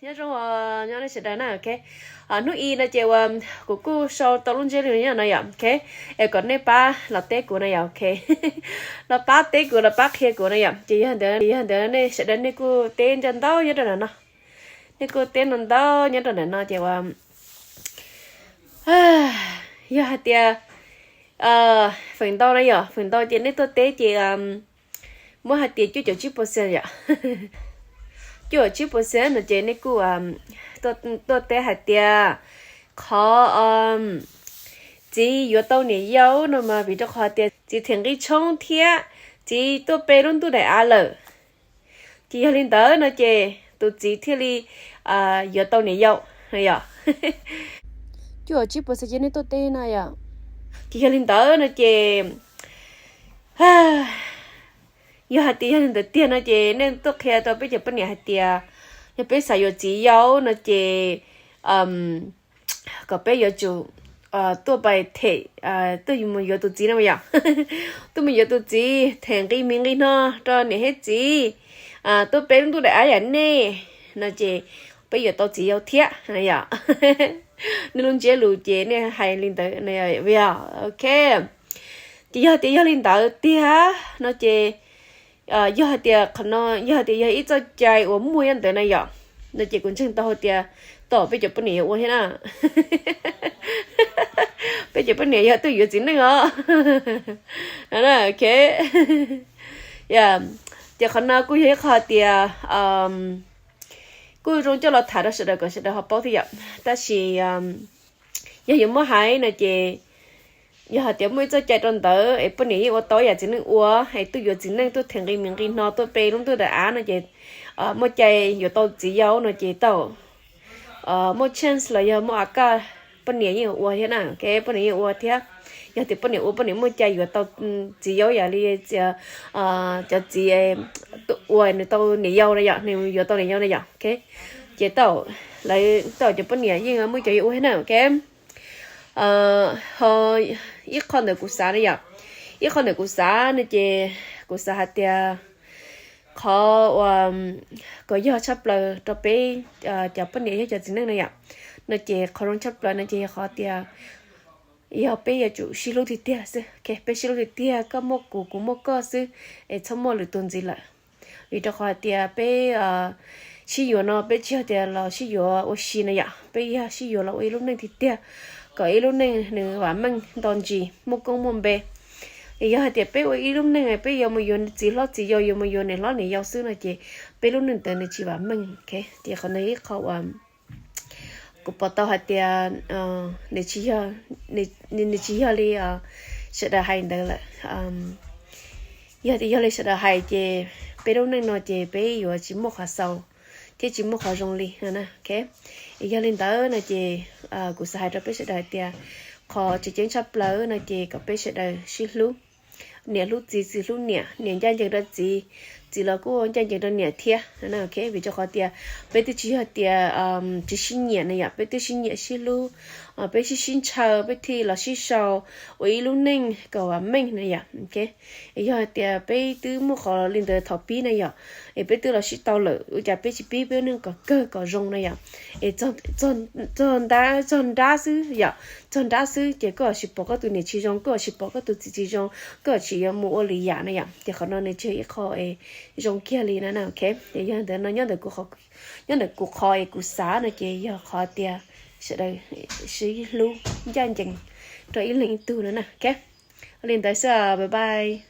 Nyob zoo, nyob nej sawv daws na, ok. Hnub i no ces uas kuv kuj sau tau lub ntsiab lus nyob no yom, ok. Es kom nej pab los teb kuv no yom, ok. Los pab teb kuv, los pab qhia kuv no yom. Ces yog ntawd, yog ntawd nej sawv daws nej kuj teb ntau ntau nyob rau ntawm no. Nej kuj teb ntau ntau nyob rau ntawm no ces uas yog hais tias feem ntau na yom, feem ntau ces nej tuaj teb ces muab hais tias cuaj caum tsib puas xees yom. Cuaj caum tsib puas xees no ces nej kuj tuaj teb hais tias qhov txiv yuav tau niam yau no mas vim rau qhov tias txiv them nqi tshoob thiab txiv tuaj pe lub ntuj daim av lawm. Ces yog li ntawd no ces tus txiv thiaj li yuav tau niam yau no yom. Cuaj caum tsib puas xees ces nej tuaj teb no yom. Ces yog li ntawd no ces yog hais tias yog li ntawd tiag no ces nej tuaj qhia rau peb cov poj niam hais tias yog peb xav yuav txiv yau no ces kom peb yuav tsum tuaj pais them, tuaj mus yuav tus txiv no yom. Tuaj mus yuav tus txiv them nqi miv nqi no rau niam thiab txiv, tuaj pe lub ntuj daim av yam nej no ces peb yuav tau txiv yau thiab yom. Nej lub ntsiab lus ces nej hais li ntawd no yom, ok. Ces yog tias yog li ntawd tiag no ces yog hais tias qhov no yog hais tias yog ib txoj cai uas muaj nyob ntawd na yom, no ces kuv ntseeg tau hais tias tom peb cov poj niam yuav ua thiab na. Peb cov poj niam yog tuaj yuav txiv neej os. Ok. Ces qhov no kuj yog ib qho tias kuj zoo coj los tham rau sawv daws kom sawv daws ho paub thiab yom. Tab sis yog yuav muab hais no ces yog hais tias muaj ib txoj cai rau ntawd es poj niam yeej ua tau yam txiv neej ua, es tuaj yuav txiv neej, tuaj them nqi miv nqi no, tuaj pe lub ntuj daim av no ces muaj cai yuav tau txiv yau no ces tau muaj chance los yog muaj a kaj, poj niam yeej ua thiab na, ok, poj niam yeej ua thiab. Yog tias poj niam ua, poj niam muaj cai yuav tau txiv yau yam li cov txiv uas nws tau niam yau na yom, nws yuav tau niam yau na yom, ok. Ces tau, lawv tau cov poj niam yeej muaj cai yuav ua thiab na, ok. Ho ib qho ntawm kuv xav na yom, ib qho ntawm kuv xav no ces kuv xav hais tias qhov uas kom yog tshaj plaws rau peb cov poj niam yog cov txiv neej na yom, no ces qhov zoo tshaj plaws no ces yog qhov tias yog peb yuav tsum sib hlub tiag tiag xwb, ok, peb sib hlub tiag tiag, koj muaj kuv, kuv muaj koj xwb, es txhob muaj lwm tus ntxiv lawm. Vim rau qhov hais tias peb sib yuav no peb tsis yog tias los sib yuav ua si na yom, peb yog sib yuav los ua ib lub neej tiag tiag, kom ib lub neej nws vam meej nto ntsis, muaj koob muaj npe. Es yog hais tias peb ua ib lub neej peb yuav mus yuav txiv hlob txiv yau, yuav mus yuav niam hlob niam yau xwb no ces peb lub neej ntawd nws tsis vam meej, ok. Ces qhov ntawd ib qho uas kuv pom tau hais tias nws tsis yog, nws tsis yog li sawv daws hais ntawd lawm. Yog tias yog li sawv daws hais ces peb lub neej no ces peb yuav tsis muaj qhov xaus thiab tsis muaj qhov zoo li no na, ok. Es yog li ntawd no ces kuv xav hais rau peb sawv daws hais tias qhov tseem ceeb tshaj plaws no ces kom peb sawv daws sib hlub, niam hlub txiv, txiv hlub niam, niam ncaj ncees rau txiv, txiv los kuj ncaj ncees rau niam thiab, ok. Vim rau qhov tias peb twb tsis yog tias tsis sib nyiam na yom, peb twb sib nyiam sib hlub, peb sib sib ntshaw, peb thiaj los sib sau ua ib lub neej kom vam meej na yom, ok. Es yog tias peb twb muaj qhov li ntawd thaum pib na yom, es peb twb los sib tau lawm, ua cas peb tsis pib peb lub neej kom kawg kom zoo na yom. Es txog nrab, txog nrab xwb yom, txog nrab xwb ces koj tsis pom koj tus niam tsis zoo, koj tsis pom koj tus txiv tsis zoo, koj tsis yuav mus ua lwm yam na yom. Ces qhov no nws tsis yog ib qho es zoo kiag li na, ok. Ces yog ntawd no nyob ntawm kuv, nyob ntawm kuv qhov es kuv xav no ces yog qhov tias sawv daws sib hlub ncaj ncees rau ib leeg ib tug no na, ok. Li ntawd xwb, bye bye.